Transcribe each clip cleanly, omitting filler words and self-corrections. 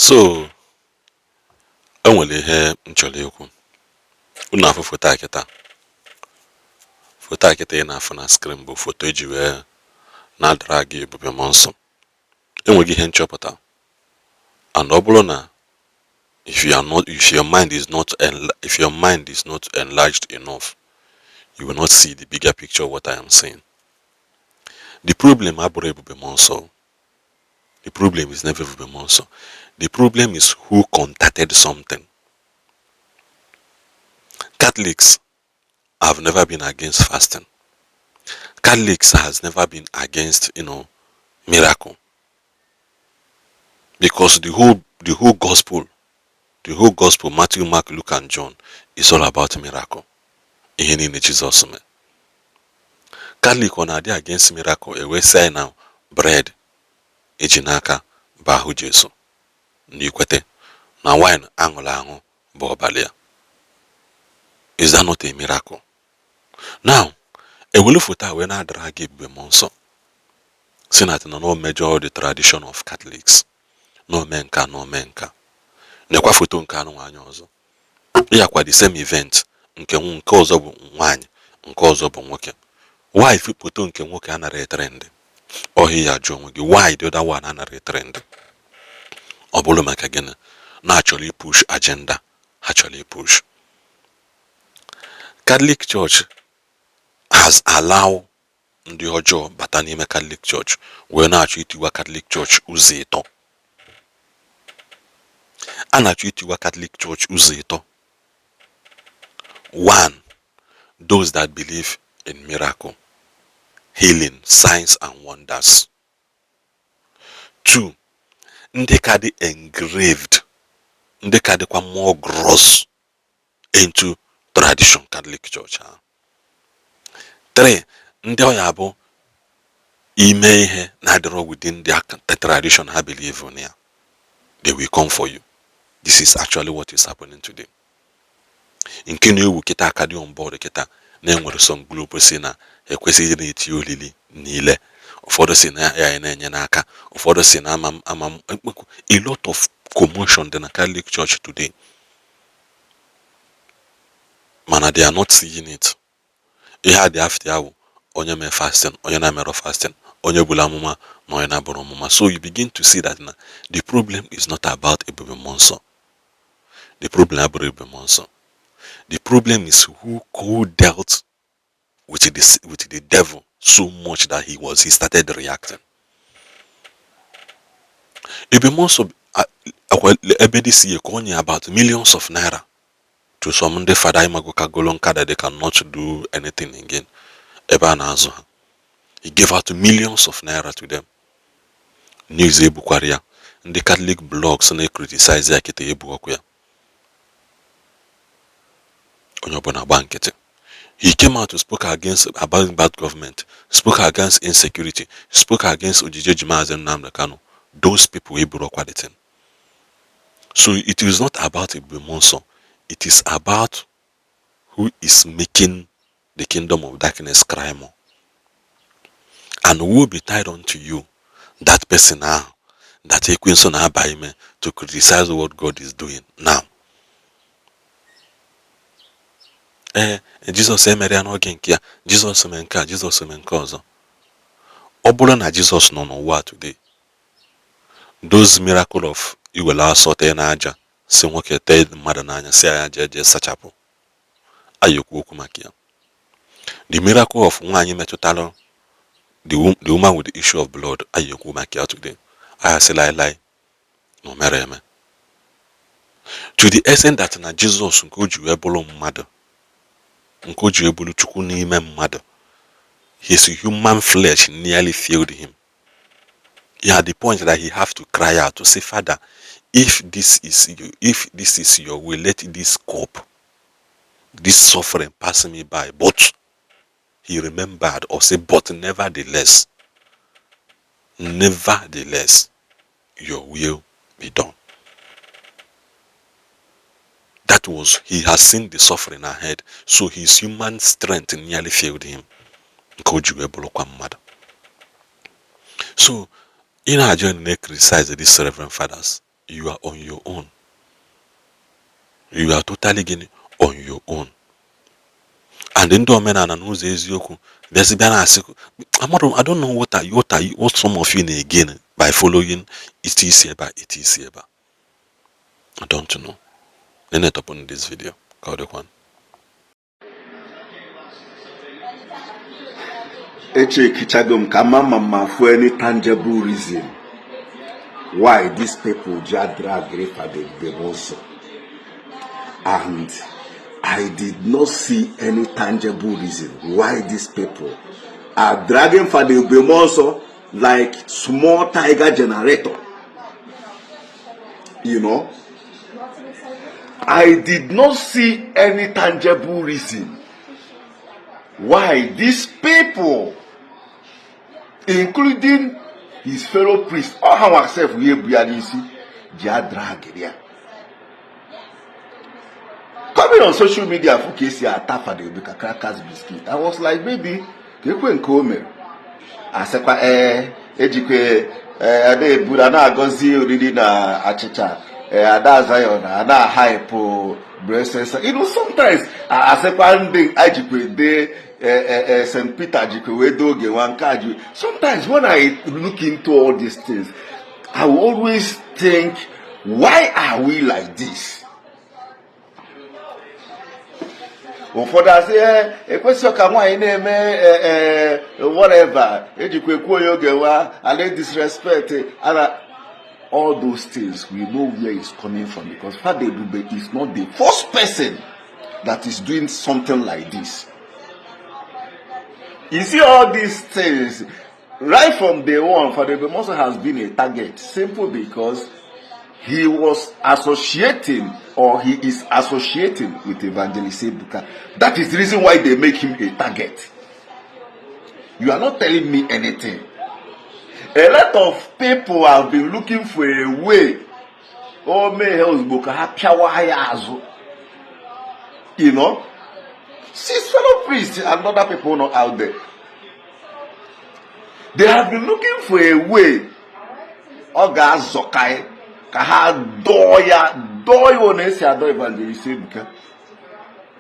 So e nwere ihe m chọrọ ikwu. Unu afụ foto a kịta, foto a kịta ị na-afụ na screen bụ foto eji wee na-adara gị Ebube Mmụọ Nsọ. Enweghị ihe nchọpụta, and ọ bụrụ na if your mind is not enlarged enough, you will not see the bigger picture of what I am saying. The problem abụrụ Ebube Mmụọ Nsọ. The problem is never Ebube Mmụọ Nsọ. The problem is who contacted something. Catholics have never been against fasting. Catholics has never been against miracle, because the whole gospel, Matthew, Mark, Luke and John, is all about miracle. Ihe niile Jizọs mee. Catholic ọ na-adị against miracle ewee sị anyị na bread eji n'aka bụ ahụ Jesu na ikwete na wine aṅụrụ aṅụ bụ ọbara ya? Is that not a miracle? Now ewelu foto a wee na-adara gị Ebube Mmụọ Nsọ, si na na no major the tradition of Catholics na ome nka na ome nka. Nekwa foto nke anụ nwaanyị ọzọ ịyakwa, the same event, nke ọzọ bụ nwaanyị, nke ọzọ bụ nwoke. Why foto nke nwoke anara trend? Ọhịa ya jụ onwe gị, why the other one anara trend? Ọ bụrụ maka gịnị? Na-achọrọ push agenda ha chọrọ push. Catholic Church has allow ndị ọjọọ bata n'ime Catholic Church wee na-achọ itiwa Catholic Church ụzọ ịtọ. A na-achọ itiwa Catholic Church ụzọ ịtọ. One, those that believe in miracle, healing, signs and wonders. Two, ndị ka dị engraved, ndị ka dịkwa more gross into tradition Catholic Church ahụ. Three, ndị ọ ya bụ ime ihe na-adịrọ within their tradition ha believe in ya, they will come for you. This is actually what is happening today. Nke na-ewu kịta aka dị on board kịta na-enwere some group si na ekwesịghị na-eti olili niile, ụfọdụ si na ya na-enye n'aka, ụfọdụ si na ama ama. A lot of commotion dị na Catholic Church today, mana they are not seeing it. Ihe a dị after ya bụ onye mee fasting, onye na-emerọ fasting, onye buru amụma na onye na-abụrụ amụma. So you begin to see that na the problem is not about Ebube Mmụọ Nsọ. The problem abụrụ Ebube Mmụọ Nsọ. The problem is who dealt with the devil so much that he started reacting. Ebube Mmụọ Nsọ ebe this year ka o nye about millions of naira to some ndị fada ịmago kagolo nka that they cannot do anything again ebe a na-azụ ha. He gave out millions of naira to them. News ebukwara ya, ndị Catholic blogs na-criticize ya kịta ebu ọkụ ya, onye ọbụla gba nkịtị. He came out to spoke against about bad government, spoke against insecurity, spoke against ojije ji Maazị Nnamdi Kanu. Those people eburu ọkwa the thing. So it is not about Ebube Mmụọ Nsọ. It is about who is making the kingdom of darkness cry more and who will be tied unto you, that person ahụ that ekwensu na-aba ime to criticize what God is doing now. Ee, Jizọs emere ya n'oge nke ya. Jizọs mee nke a, Jizọs mee nke ọzọ. Ọ bụrụ na Jizọs nọ n'ụwa today, those miracle of iwere asọ tee n'aja, si nwoke tee mmadụ n'anya, si ya jee jee sachapụ, anyị ekwu okwu maka ya. The miracle of nwaanyị metụtara the woman with the issue of blood, anyị ekwu maka ya today. Anyị asị laịlaị na o mere eme, to the extent that na Jizọs nke o ji wee bụrụ mmadụ, nke o ji wee bụrụ Chukwu n'ime mmadụ, his human flesh nearly failed him. He had the point that he have to cry out to say, "Father, if this is you, if this is your will, let this cup, this suffering pass me by." But he remembered or say, "But nevertheless, nevertheless, your will be done." That was, he has seen the suffering ahead, so his human strength nearly failed him. Nke o ji wee bụrụkwa mmadụ. So ị na-ajụ na criticize these reverend fathers. You are on your own. You are totally gịnị? On your own. And ndị omenala n'ụzọ eziokwu bịazi bịa na-asị amadụ. I don't know what some of you na-again by following iti isi ebe a, iti isi ebe a. I don't know. Nenetọpụ this video ka ọ dịkwa. Echekichago m ka mama ma fụ any tangible reason why these people ji drag Fada Ebube, and I did not see any tangible reason why these people are dragging Fada Ebube like small tiger generator. I did not see any tangible reason why these people, including his fellow priests, all ha sef wee bu ya n'isi ji a drag ya coming on social media, fụ ka esi ata Fada Ebube ka crackers, biscuit. I was like, maybe ka ekwe nke o mere asịkwa ee ejikwe ee ada eburu a na-agọzi oriri na achịcha ee ada Zion a na-ahype blessed. Sometimes asịkwa ndị ejikwe dee St. Peter jikwe wee dee oge nwa nke a ji. Sometimes when I look into all these things, I will always think, why are we like this? Ụfọdụ asị ekwesịghị ka nwaanyị na-eme ee whatever ejikwa ekwu onye oge nwa ala disrespect ala. All those things, we know where it's coming from, because Fada Ebube is not the first person that is doing something like this. You see all these things, right from day one, Fada Ebube also has been a target, simple because he was associating, or he is associating, with Evangelist Ebuka. That is the reason why they make him a target. You are not telling me anything. A lot of people have been looking for a way o mee ha ozugbo ka ha pịawa ya azụ. Six fellow priests and other people not out there, they have been looking for a way ọ ga-azọkaị ka ha dọọ ya, dọọ ya ọ na-esi adọ Evangelist Ebuka.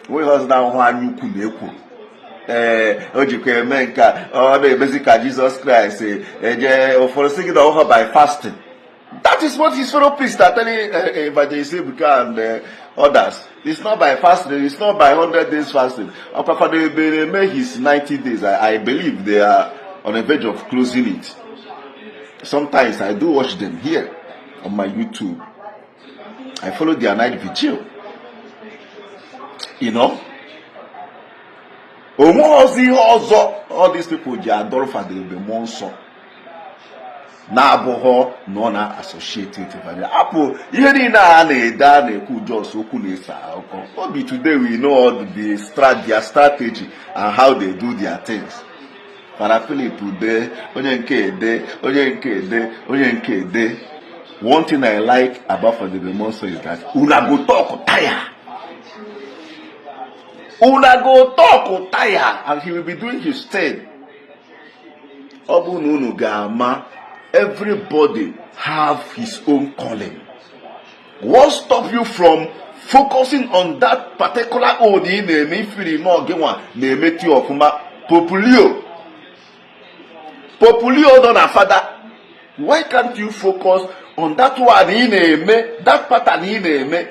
Nweghị ọzọ na-ahụ anya ukwu na ekwuru ee o jikwa eme nke a ọ na-emezi ka Jizọs Kraịst eje. Ụfọdụ sị gị na ọhụụ by fasting. That is what his fellow priests are telling Evangelist Ebuka and others. It's not by fasting. It's not by 100 days fasting. Ọkwa Ebere eme his 90 days. I believe they are on the verge of closing it. Sometimes I do watch them here on my YouTube. I follow their night vigil. Onwe ọzọ ihe ọzọ all these people ji adọrọ Fada Ebube Mmụọ Nsọ na-abụghọ na ọ na-associate with Evangelist. Apụ ihe niile a na-ede a na-ekwu, just okwu na-ese akụkọ obi. Today we know all their strategy and how they do their things. Fada Philip de, onye nke ede, onye nke ede, onye nke ede. One thing I like about Fada Ebube Mmụọ Nsọ is that una go talk tire, una go talk tire, and he will be doing his thing. Ọ bụrụ na unu ga-ama, everybody have his own calling. What stop you from focusing on that particular own ị na-eme ifiri na ọgịnwa na-emetụ ọfụma? Populio populio nọ na fada, why can't you focus on that one ị na-eme, that pattern ị na-eme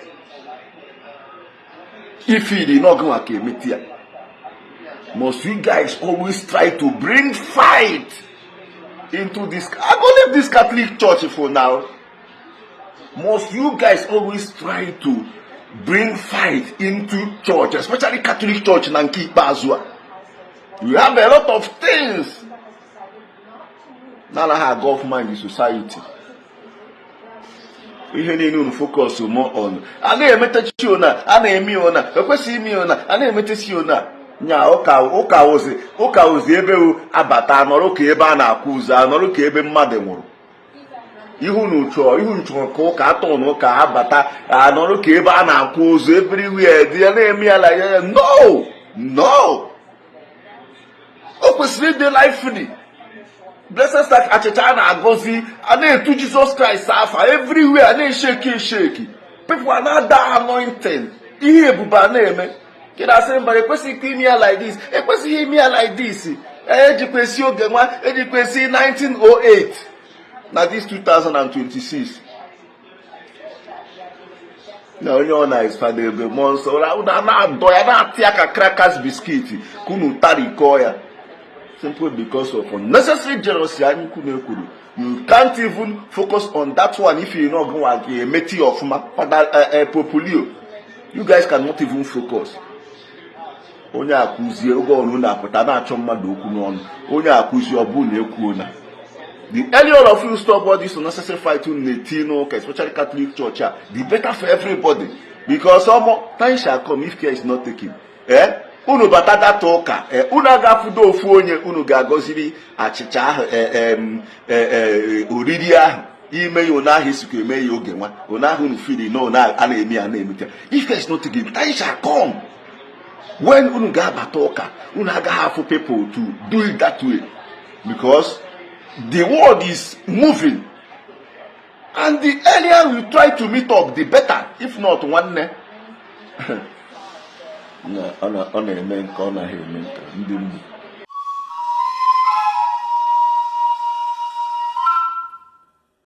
ifiri na ọgịnwa ka emeti ya? Must you guys always try to bring fight into this? I go leave this Catholic Church for now. Must you guys always try to bring fight into church, especially Catholic Church? Na nke ikpeazụ a, you have a lot of things na-anaghị aga ọfụma in the society. Ihe niile unu focus more on a na-emetachi ona a na-eme ona ekwesịghị ime ona a na-emetesi ona nya ụka ụka ozi ụka ozi ebe abata anọrọ ka ebe a na-akwụ ụzọ anọrọ ka ebe mmadụ nwụrụ ihu na chọọ ihu chọrọ ka ụka atọ na ụka abata anọrọ ka ebe a na-akwụ ụzọ everywhere dị ya na-eme ya like ya. No, no, o kwesịrị ịdị lively. Blessed Sacrament, achịcha a na-agọzi, a na-etu Jizọs Kraịst afa everywhere, a na-eshake eshake, people are na-ada anointing, ihe ebube a na-eme. Gị na-asị mba, ekwesịghị ime ya like this, ekwesịghị ime ya like this. Ejikwa esi oge nwa, ejikwa esi 1908 na this 2026 na onye ọ na-esfada ebe mmụọ nsọ na na-adọ ya, na-atị ya ka crackers, biscuit, ka unu tarikọọ ya, simply because of unnecessary jealousy, anya ukwu na-ekwuru. You can't even focus on that one if you know gụnwa ga-emeti ya ọfụma. Fada Populio, you guys cannot even focus. Onye akụzie oge ọrụ na-apụta na-achọ mmadụ okwu n'ọnụ, onye akụzie ọ bụrụ na ekwuo na the earlier all of you stop all this unnecessary fight unu na-eti n'ụka, especially Catholic Church a, the better for everybody, because omo, time shall come if care is not taken, eh, unu bata data ụka, eh, unu agafudo ofu onye unu ga-agọziri achịcha ahụ, eh, eh, eh, oriri ahụ, ime ya one ahụ esikwa eme ya oge nwa one ahụ unu feel na one a na-eme ya na-emete. If care is not taken, time shall come when unu ga-abata ụka, unu agaghị afụ people to do it that way, because the world is moving, and the earlier we try to meet up, the better. If not, nwanne, ọ na-eme nke ọ naghị eme nke ndị mgbu.